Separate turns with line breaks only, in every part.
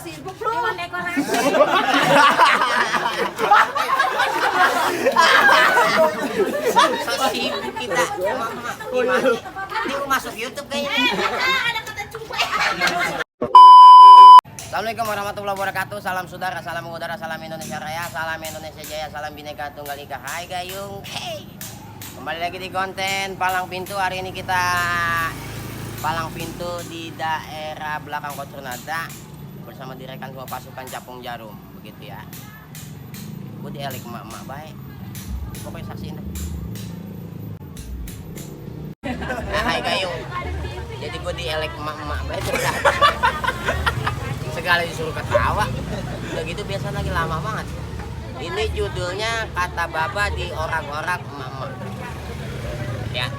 sibuk lu. Cuma dekorasi.
So sibuk kita. Ini mau masuk YouTube kayaknya.
Ada kata coba.
Assalamualaikum warahmatullahi wabarakatuh. Salam saudara, salam mengudara, salam Indonesia Raya, salam Indonesia Jaya, salam Bhinneka Tunggal Ika. Hai Gayung. Hey. Kembali lagi di konten Palang Pintu. Hari ini kita palang pintu di daerah belakang Kocronada bersama direkan semua pasukan Capung Jarum, begitu ya. Gue dielik emak-emak baik. Pokoknya saksiin deh. Hai Gayung. Jadi gue dielik emak-emak baik. Segala disuruh ketawa. Udah gitu biasa lagi lama banget. Ini judulnya kata baba di orak-orak emak-emak. Ya.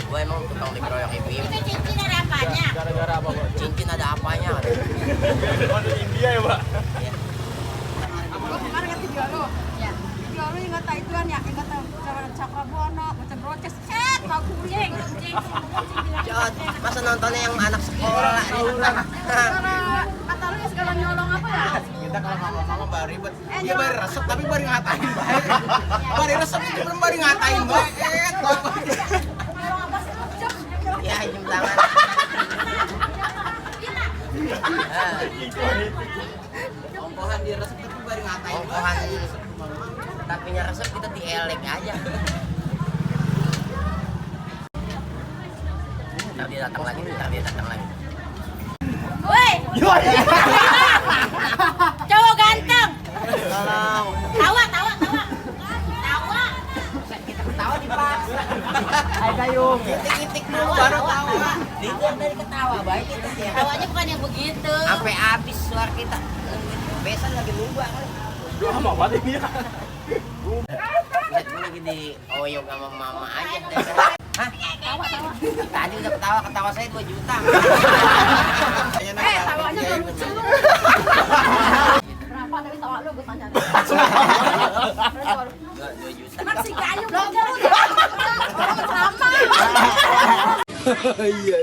Gue emang tukang dikeroyok ibu-ibu.
Itu cincin ada apanya?
Gara-gara apa, Pak?
Cincin ada apanya?
Waduh India ya, Pak?
Ya.
Gue kemarin ngerti video lu.
Ya.
Video lu ingat tak ituan ya, ingat tak Cakrabono, macam broces, mau kuring.
Jod, masa nontonnya yang anak sekolah nih?
Kata lu segala nyolong apa ya?
Kita kalau mama baru ribet. Dia baru resep tapi baru ngatain baik. Baru resep itu belum baru ngatain baik.
Ya, cium tangan.
Ongkohan dia resep tapi baru ngatain.
Ongkohan tapi resep kita dielek aja. Ntar dia datang lagi,
Woi. Cowok ganteng.
Tolong.
Tawa.
Kita ketawa dipaksa.
Hai Gayung.
Titik-titik dulu baru tawa. Dilihat dari ketawa baik itu ya.
Tawanya bukan yang begitu.
Sampai habis suara kita. Besan lagi lupa kali.
Udah lama banget ini ya.
Lihat gue lagi di oyok sama mama aja. Hah?
Tawa.
Tadi udah ketawa saya 2 juta.
Tawanya gak lucu lu. Berapa dari tawa lu, gue tanya.
2 juta.
Masih kayu dong, lu. Orang ceramah.
Iya.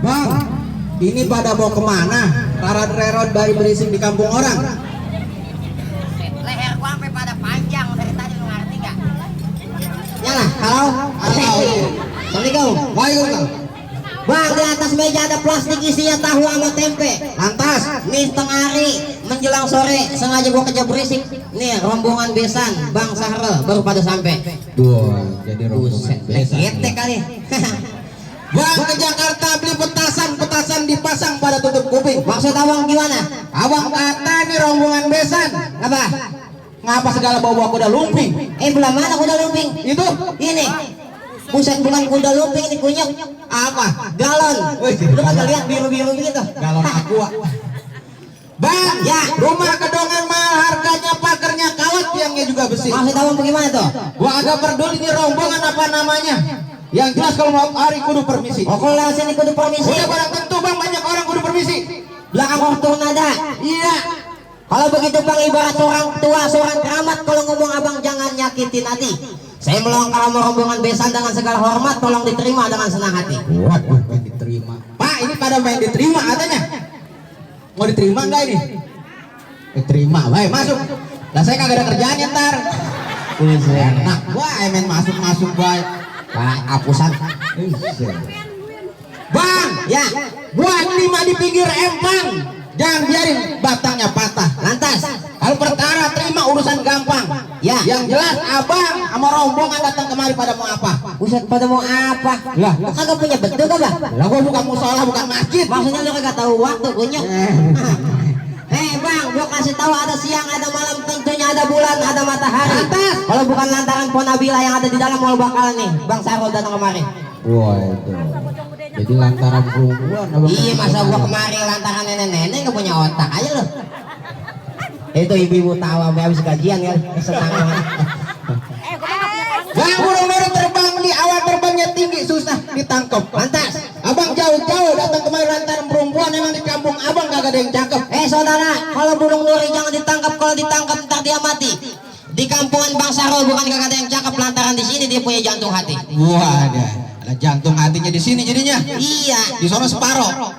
Bang, ini pada mau kemana? Rarad-rerod bari berisik di kampung orang.
Leher gua sampai pada panjang dari tadi, lu ngerti nggak?
Yalah, halo. Assalamualaikum. Waalaikumsalam. Bang, di atas meja ada plastik isinya tahu sama tempe. Lantas, nih setengah hari menjelang sore sengaja gua kerja berisik. Nih rombongan besan, Bang Sahrel baru pada sampai.
Jadi rombongan besan.
Gete kali. Bang ke Jakarta beli petasan dipasang pada tutup kuping. Maksud abang gimana? Abang kata nih rombongan besan. Ngapa segala bawa kuda lumping? Belah mana kuda lumping? Itu ini. Buset, bukan kuda lumping, ini kunyuk. Apa? Galon. Lu kagak lihat biru-biru gitu? Galon aqua. Bang, ya, rumah kedongan mahal, harganya pakernya kawat, tiangnya juga besi. Maksud abang bagaimana tuh? Gua agak peduli ini rombongan apa namanya. Yang jelas kalau mau hari kudu permisi. Oh, kalau lewat sini kudu permisi. Udah barang tentu bang, banyak orang kudu permisi. Belakang Kocronada. Iya. Kalau begitu bang, ibarat seorang tua, seorang keramat, kalau ngomong abang jangan nyakitin hati. Saya melangkah sama rombongan besan dengan segala hormat, tolong diterima dengan senang hati. Waduh, main diterima. Pak, ini pada main diterima katanya. Mau diterima enggak ini? Diterima, baik masuk. Lah saya kagak ada kerjaan ya ntar. Enak, wah main masuk baik. Pak, hapusan. Bang, ya, buat 5 di pinggir empang. Jangan biarin batangnya patah. Lantas, kalau perkara terima urusan gampang. Ya, yang jelas abang sama rombongan datang kemari pada mau apa? Buset, pada mau apa? Lah, lu kagak punya bentuk apa? Lah, gua bukan musola, bukan masjid. Maksudnya lu kagak tahu waktu, kunyuk. Bang, gua kasih tahu ada siang, ada malam, tentunya ada bulan, ada matahari. Lantas, kalau bukan lantaran Ponabila yang ada di dalam mal bakal nih, Bang Sahrel datang kemari.
Wah itu. Jadi lantaran perempuan.
Iya, masa gua kemari lantaran nenek-nenek nggak punya otak aja loh. Itu ibu-ibu tawa sampai habis gajian ya, senang banget. ditangkap. Lantas, abang jauh-jauh datang kemari lantaran perempuan emang di kampung abang kagak ada yang cakep.
Saudara, kalau burung duri jangan ditangkap, kalau ditangkap ntar dia mati. Di kampungan Bang Sahrul bukan kagak ada yang cakep lantaran di sini dia punya jantung hati.
Wah, ada jantung hatinya di sini jadinya.
Iya.
Di sono separoh.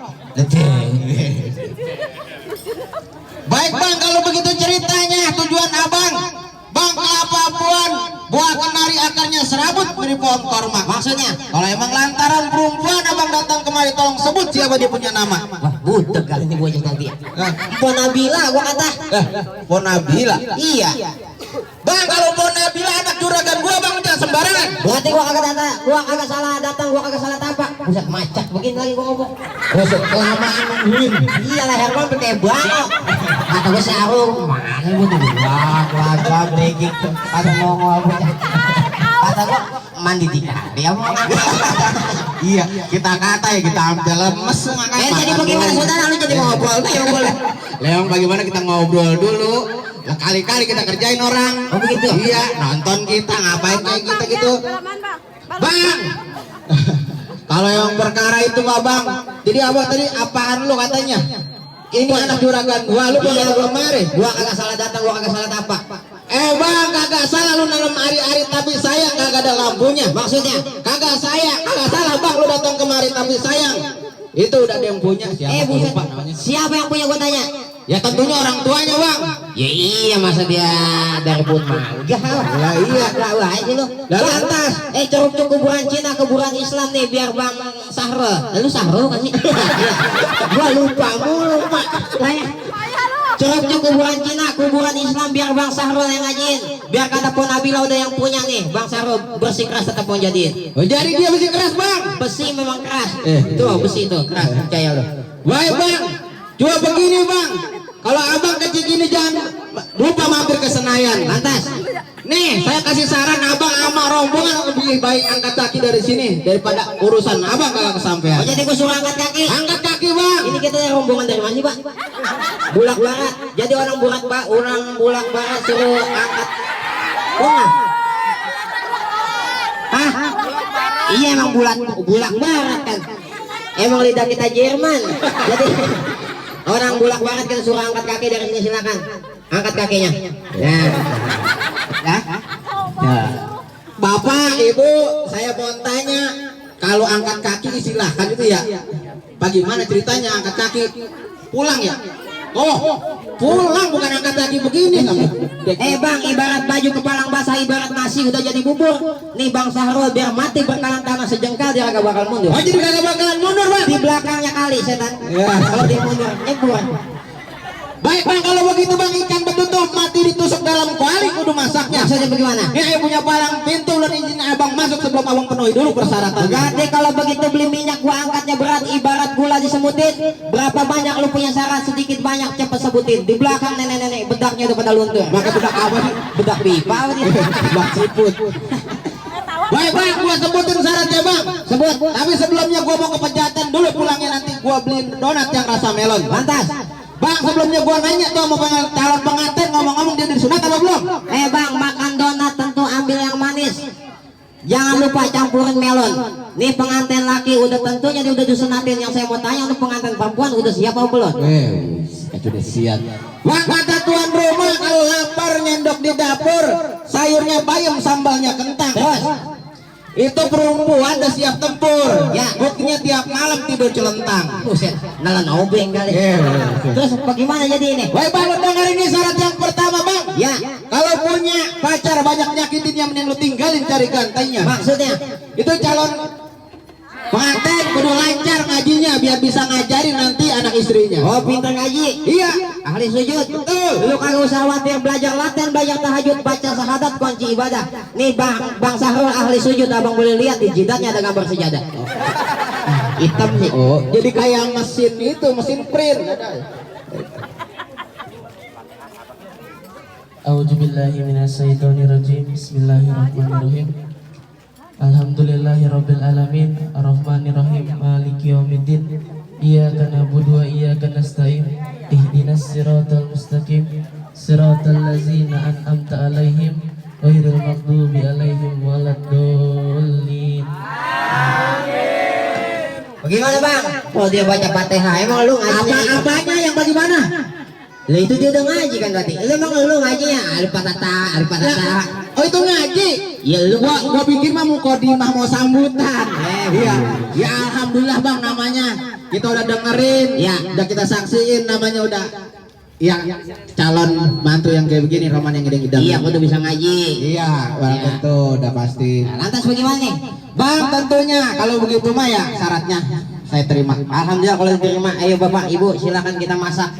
Baik bang, kalau begitu ceritanya tujuan abang bang kelapa abuan, buah kenari akarnya serabut beri pohon korma.
Maksudnya?
Kalau emang lantaran perempuan abang datang kemari, tolong sebut siapa dia punya nama.
Wah, butek kali ini buahnya nanti. Ponabila gua kata.
Ponabila.
Iya.
Bang, kalau Ponabila anak juragan gua bang, jangan sembarangan.
Berarti gua kagak datang, gua kagak salah datang, gua kagak salah tapak. Buset macet begini lagi gua ngomong.
Buset kelamaan nungguin.
Iya lah Herman pakai banget. Kata gua Sahrul, mana gua tuh gua breaking kata mau ngomong. Kata gua mandi di kafe ya mau.
Iya, kita kata ya kita ambil lemes makanya.
Jadi bagaimana saudara lu jadi ngobrol? Ayo boleh.
Leong bagaimana kita ngobrol dulu. Lah kali-kali kita kerjain orang.
Oh begitu?
Iya, nonton kita ngapain kayak gitu gitu. Bang. Kalau yang perkara itu mah bang. Jadi abang tadi apaan lu katanya? Ini anak juragan gua, lu bawa gua kemari.
Gua kagak salah datang, gua kagak salah tapak.
Bang, kagak salah lu dalam hari-hari tapi sayang kagak ada lampunya.
Maksudnya?
Kagak salah bang, lu datang kemari tapi sayang. Itu udah ada yang punya. Siapa gua lupa namanya.
Siapa yang punya gua tanya?
Ya tentunya orang tuanya bang.
Ya iya masa dia dari pun mangga.
Lah iya.
Lah aja lu.
Lah lantas.
Curug kuburan Cina, kuburan Islam nih biar Bang Sahrul. Lalu Sahrul kan sih? Gua lupa mulu Pak. Curug kuburan Cina, kuburan Islam biar Bang Sahrul yang ngajiin. Biar kata Ponabila udah yang punya nih, Bang Sahrul bersih keras tetap mau jadiin.
Oh jadi dia besi keras bang?
Besi memang keras. Tuh besi itu keras percaya lu.
Baik bang. Coba begini bang, kalau abang kecil gini jangan lupa mampir ke Senayan.
Lantas,
nih saya kasih saran abang sama rombongan lebih baik angkat kaki dari sini daripada urusan abang kagak kesampean.
oh jadi gua suruh angkat kaki.
Angkat kaki bang.
Ini kita rombongan dari mana sih Pak? Bulak Barat. Jadi orang Bulak Barat suruh angkat. Bunga. Hah? Iya emang Bulak Barat kan. Emang lidah kita Jerman. Jadi orang Bulak Barat kita suruh angkat kaki dari sini, silakan. Angkat kakinya. Ya.
Bapak, Ibu, saya mau tanya, kalau angkat kaki silahkan itu ya. Bagaimana ceritanya angkat kaki? Pulang ya? Oh, pulang bukan angkat kaki begini kamu.
Bang, ibarat baju kepalang basah, ibarat nasi udah jadi bubur. Nih Bang Sahrul biar mati berkalan tanah sejengkal dia kagak bakal mundur.
Oh jadi kagak bakalan mundur bang?
Di belakangnya kali setan.
Ya.
Kalau dia mundur, nyebur.
Baik bang, kalau begitu bang ikan betutup mati ditusuk dalam kuali kudu masaknya.
Maksudnya bagaimana?
Ini punya palang pintu dan izin abang masuk sebelum abang penuhi dulu persyaratan.
Berarti kalau begitu beli minyak gua angkatnya berat ibarat gula disemutin. Berapa banyak lu punya syarat sedikit banyak cepet sebutin. Di belakang nenek-nenek bedaknya udah pada luntur.
Maka bedak apa nih?
Bedak pipa nih.
Bedak siput. Baik bang, gua sebutin syaratnya bang.
Sebut.
Tapi sebelumnya gua mau ke Pejaten dulu, pulangnya nanti gua beliin donat yang rasa melon.
Lantas.
Bang, sebelumnya gua nanya tuh mau calon pengantin, ngomong-ngomong dia disunat apa belum?
Bang, makan donat tentu ambil yang manis. Jangan lupa campurin melon. Nih pengantin laki udah tentunya dia udah disunatin. Yang saya mau tanya untuk pengantin perempuan udah siap apa belum?
Sudah siap. Wah kata tuan rumah kalau lapar nyendok di dapur, sayurnya bayam sambalnya kentang.
Terus?
Itu perempuan udah siap tempur.
Ya.
Buktinya tiap malam tidur celentang.
Buset, nalan obeng kali. Terus bagaimana jadi ini?
Woi bang, lu denger ini syarat yang pertama bang.
Ya.
Kalau punya pacar banyak nyakitin yang mending lu tinggalin cari gantengnya.
Maksudnya?
Itu calon pengantin kudu lancar ngajinya biar bisa ngajarin nanti anak istrinya.
Oh pintar ngaji.
Iya.
Ahli sujud.
Betul.
Lu kagak usah khawatir belajar latihan, belajar tahajud, baca syahadat kunci ibadah. Nih Bang Sahrul ahli sujud, abang boleh lihat di jidatnya ada gambar sejadah. Hitam sih.
Oh, jadi kayak mesin itu, mesin print.
A'udzubillahi minasyaitonirrajim. Bismillahirrahmanirrahim. Alhamdulillahirabbil alamin, arrahmanirrahim, maliki yaumiddin. Iyyaka na'budu wa iyyaka nasta'in. Ihdinas siratal mustaqim, siratal ladzina an'amta 'alaihim ghairil maghdubi 'alaihim waladdallin. Amin.
Gimana bang? Oh dia baca Fatihah. Emang lu ngaji? Apanya yang bagaimana? Lah itu dia udah ngaji kan berarti. Emang lu ngajinya Al-Fatihah. Oh itu ngaji? Ya lu gua pikir mah mukodimah mau sambutan. Iya. Ya alhamdulillah bang namanya. Kita udah dengerin. Ya. Udah kita saksiin namanya udah. Ya, calon mantu yang kayak begini Roman yang gede-gede. Iya, aku udah bisa ngaji. Iya, tentu udah pasti. Nah, lantas bagaimana nih? Bang, tentunya kalau begitu mah ya syaratnya saya terima. Alhamdulillah kalau diterima. Ayo Bapak, Ibu, silakan kita masak.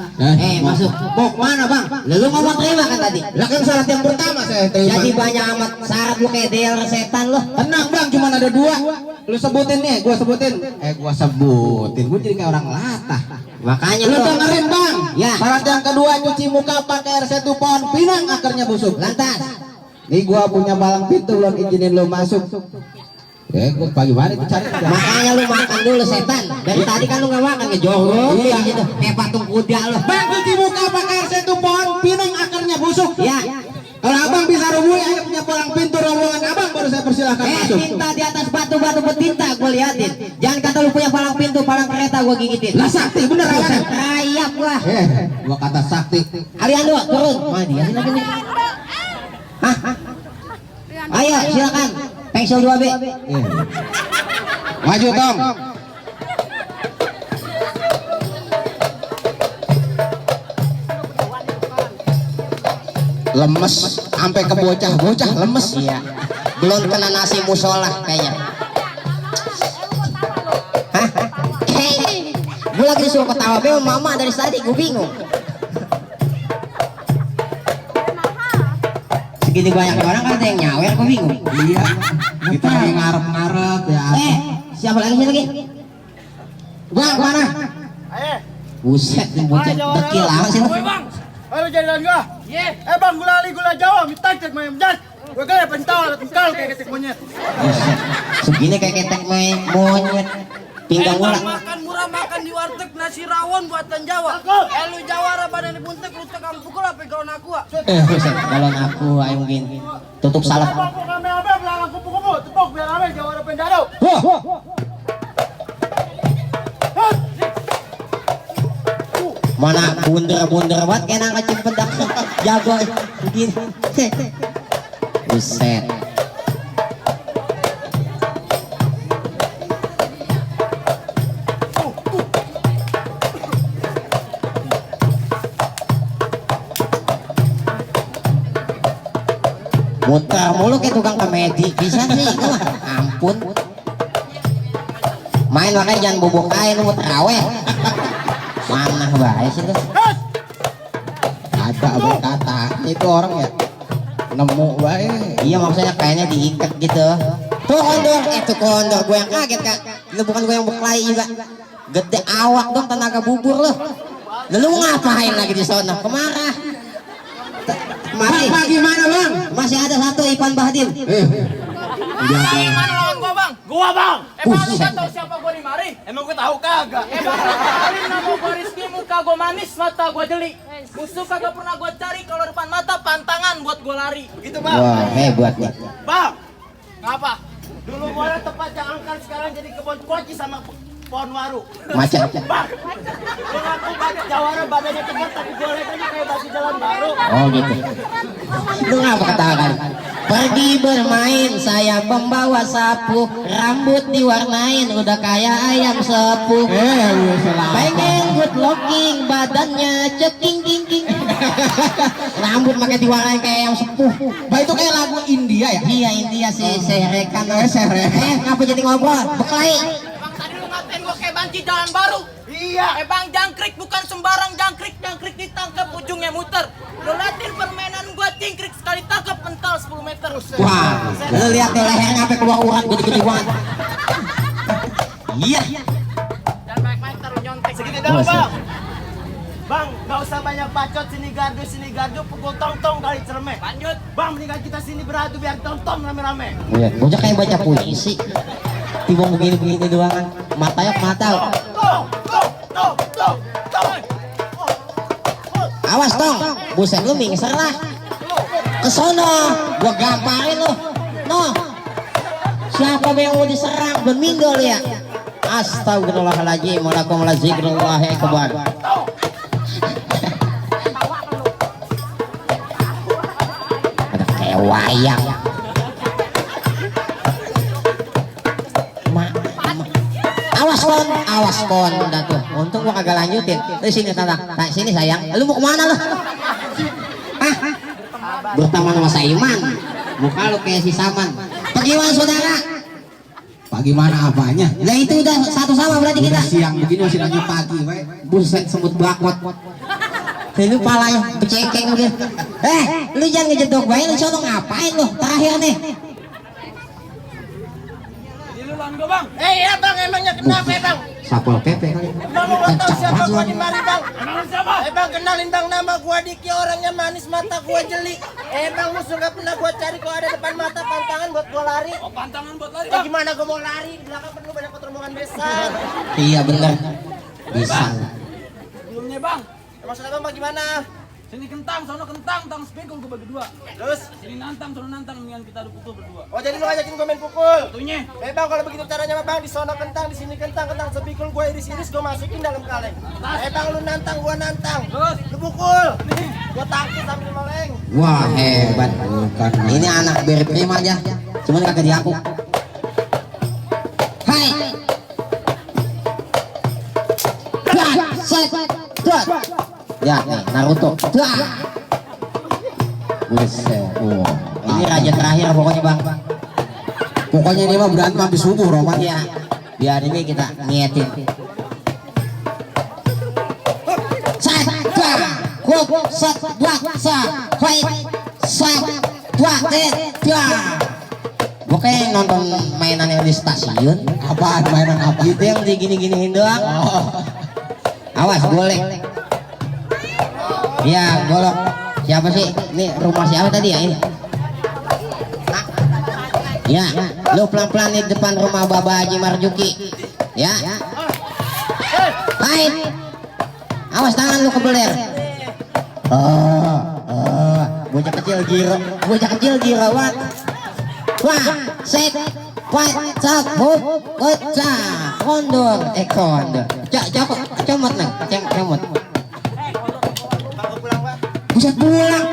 Masuk. Mau mana bang? Lalu ngomong terima kan tadi? Lah kan syarat yang pertama saya terima. Jadi banyak amat syarat lu kayak deal setan lo. Tenang bang, cuma ada 2. Lu sebutin nih, gua sebutin. Gua sebutin. Gua jadi kayak orang latah. Makanya lu dengerin bang. Ya. Syarat yang kedua cuci muka pakai air 1 pohon pinang akarnya busuk. Lantas. Nih gua punya palang pintu belum izinin lu masuk. Gua bagaimana itu cari? Makanya lu makan dulu setan. Dari tadi kan lu nggak makan ngejorok. Iya gitu. Kayak patung kuda lu. Bang cuci muka pakai air 1 pohon pinang akarnya busuk. Ya. Kalau abang bisa rumui, ayo punya palang pintu rombongan abang baru saya persilahkan masuk. Tinta di atas batu-batu bertinta gue liatin. Jangan kata lu punya palang pintu, palang kereta gue gigitin. Lah sakti bener kan? Rayap gua. Gua kata sakti. Kalian dua turun. Mana dia lagi nih? Hah? Ayo silakan. Pensil 2B. Maju Tong. Lemes sampai ke bocah lemes. Iya. Belum kena nasi musola kayaknya. Hah? Gue lagi disuruh ketawa be mama dari tadi gue bingung. Segini banyak orang kan ada yang nyawer gue bingung. Iya. Kita lagi ngarep-ngarep ya. Siapa lagi lagi? Bang mana? Ayo. Buset nih bocah dekil amat sih lu.
Ayo jalan gua. Iya. Bang gula Jawa, minta cek main jas. Gua kayak pentol, kayak ketek monyet.
Buset. Segini kayak ketek monyet. Pinggang gula.
Makan murah makan di warteg nasi rawon buatan Jawa. Lu Jawara badan dipuntek lu tekan pukul apa galon aku.
Buset, galon aku ayo mungkin. Tutup salah.
Aku kame-kame belakang kupu-kupu, tepuk biar rame Jawara pendado.
Mana bunder banget kayak nangka cempedak jago begini. Buset. Muter mulu kayak tukang komedi bisa sih itu mah. Ampun. Main makanya jangan bubuk air lu muter awe. Mana bahaya sih tuh? Ada abang kata itu orang ya nemu baik. Iya maksudnya kayaknya diikat gitu. Tuh kondor gue yang kaget kak. Lu bukan gue yang berkelahi juga. Gede awak dong tenaga bubur lo. Lu ngapain lagi di sana? Kemarah. Mari. Gimana bang? Masih ada 1 Ipan Bahdim.
Mana lawan gua bang?
Gua bang.
Emang lu gak tau siapa gua di mari?
Emang gua tahu kagak?
Emang kali nama gua Rizky, muka gua manis, mata gua jeli. Musuh kagak pernah gua cari, kalau depan mata pantangan buat gua lari.
Begitu bang.
Wah hebat nih.
Bang.
Ngapa?
Dulu boleh tempat angkat sekarang jadi kebun koci sama pohon waru.
Macam.
Bang. Aku pakai Jawara badannya tegak tapi golek aja kayak baju jalan baru.
Oh gitu. Lu ngapa katakan? Pergi bermain saya membawa sapu, rambut diwarnain udah kayak ayam sepuh. Pengen good looking, badannya ceking king king. Rambut pakai diwarnain kayak ayam sepuh. Bah itu kayak lagu India ya? Iya India sih, serekan. Ngapa jadi ngobrol? Berkelahi.
Bang tadi lu ngatain gua kayak banci jalan baru.
Iya.
Bang jangkrik bukan sembarang jangkrik ditangkap ujungnya muter. Lu latin permainan gua cingkrik sekali tangkap pental 10 meter.
Wah, lu lihat tuh lehernya sampai keluar urat gede-gede banget. Iya.
Dan baik-baik taruh nyontek.
Segitu doang bang. Bang, gak usah banyak bacot sini gardu pukul tong-tong kali cermek.
Lanjut.
Bang, mendingan kita sini beradu biar tonton rame-rame.
Iya, bocah kayak baca puisi. Tiba begini-begini doang kan. Matanya ke mata.
Tuh.
Awas Tong, buset lu mingser lah. Kesono, gua gamparin lu. No. Siapa yang mau diserang? Belum minggol ya. Astagfirullahaladzim. Waalaikumsalam akbar. Ada kayak wayang. Awas kon, dah tuh. Untung gua kagak lanjutin. Sini tanda, sini sayang. Lu mau kemana lu? Hah? Berteman sama Saiman. Muka lu kayak si Saman. Bagaimana saudara?
Bagaimana apanya?
Nah itu udah satu sama berarti kita.
Udah siang begini masih lanjut pagi, we.
Buset semut bakot. Lu palanya becekeng udah. Lu jangan ngejedok bae, lu sono ngapain lu? Terakhir nih.
Ya bang, emangnya kenapa ya bang?
Sapol pepe kali.
Bang mau tahu siapa gua di mari bang?
Siapa?
Bang kenalin bang, nama gua Diki, orangnya manis, mata gua jeli. Bang musuh gak pernah gua cari, kalau ada depan mata pantangan buat gua lari.
Oh, pantangan buat lari.
Gimana gua mau lari? Di belakang penuh banyak rombongan besan.
Iya bener. Bisa.
Belumnya bang.
Maksudnya bang gimana?
Sini kentang, sono kentang, tang spegol gue bagi dua.
Terus?
Sini nantang, sono nantang, mendingan kita adu pukul berdua.
Oh jadi lu ngajakin gua main pukul?
Satunya.
Bang kalau begitu caranya mah bang, di sono kentang, di sini kentang, kentang sepikul gua iris-iris gua masukin dalam kaleng. Bang lu nantang, gua nantang.
Terus?
Lu pukul. Gua tangkis sambil meleng.
Wah hebat. Ini anak beri prima aja. Cuman kagak diaku. Hai. Set. Ya nih Naruto. Buset. Ini raja terakhir pokoknya bang.
Pokoknya ini mah berantem habis subuh, Roman.
Ya. Biar ini kita ngetin. Gue kayak nonton mainan yang di stasiun.
Apaan mainan apa?
Itu yang digini-giniin doang. Awas boleh. Ya golok. Siapa sih? Ini rumah siapa tadi ya ini? Ya, lu pelan-pelan di depan rumah Bapak Haji Marjuki. Ya. Baik. Awas tangan lu kebeler. Bocah kecil gila banget. Wah, set, cat, kocak, kondor, kondor. Comot neng, comot. Buset pulang.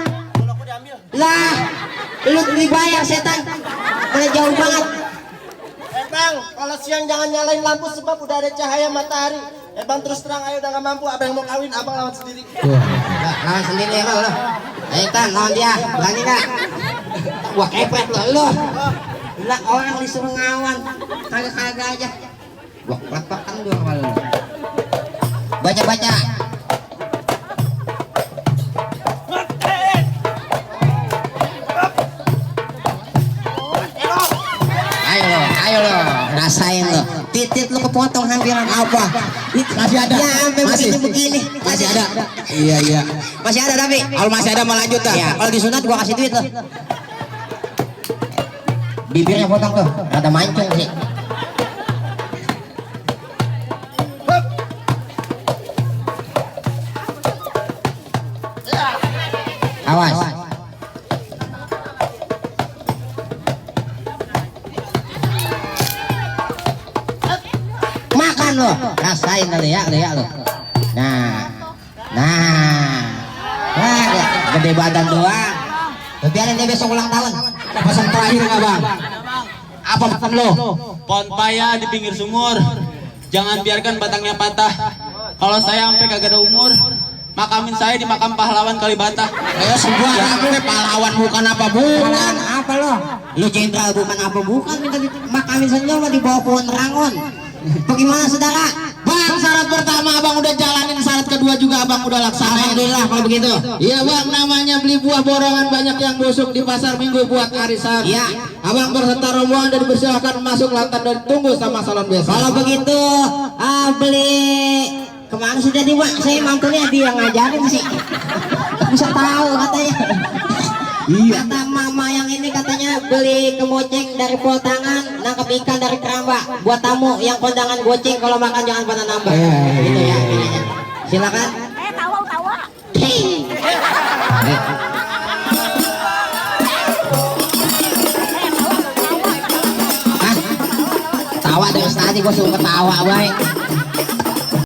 Lah, lu dibayar setan. Mana jauh banget.
Bang, kalau siang jangan nyalain lampu sebab udah ada cahaya matahari. Bang terus terang ayo udah gak mampu, abang mau kawin, abang lawan sendiri.
Lawan sendiri ya lo. Ayo Tan, lawan dia, berani gak? Gua kepret lo. Lah orang disuruh ngawan, kagak aja. Gua lepakan dua kali. Baca. Ayo lo, rasain lo. Titit lo kepotong hampiran apa?
Masih ada.
Ya sampai begini.
Masih ada. Iya.
Masih ada tapi.
Kalau masih ada mau lanjut dah.
Ya, kalau disunat gua kasih duit lo. Bibirnya potong tuh, rada mancung sih. Awas. Makan lo, rasain lo ya lo. Nah, gede badan doang. Biarin dia besok ulang tahun.
Pesan terakhir nggak bang? Apa pesan lo?
Pohon paya di pinggir sumur, jangan biarkan batangnya patah. Kalau saya sampai kagak ada umur, makamin saya di makam pahlawan Kalibata.
Sebuah pahlawan bukan apa bukan.
Apa lo? Lu jenderal bukan apa bukan? Makamin senyawa di bawah pohon rangon. Bagaimana saudara?
Bang, syarat pertama abang udah jalanin, syarat kedua juga abang udah laksanain.
Alhamdulillah kalau begitu.
Iya bang, namanya beli buah borongan banyak yang busuk di pasar minggu buat arisan.
Iya.
Abang berserta rombongan dan dipersilakan masuk lantai dan tunggu sama salon biasa.
Kalau begitu, beli kemana sudah di Wak? Saya mantunya dia ngajarin sih. Bisa tahu katanya.
Iya.
Kata mama yang ini katanya beli kemoceng dari Potangan, nangkep ikan dari Keramba. Buat tamu yang kondangan goceng, kalau makan jangan pada nambah. Gitu ya. Silakan.
Tawa.
ketawa dari tadi gue suruh ketawa baik.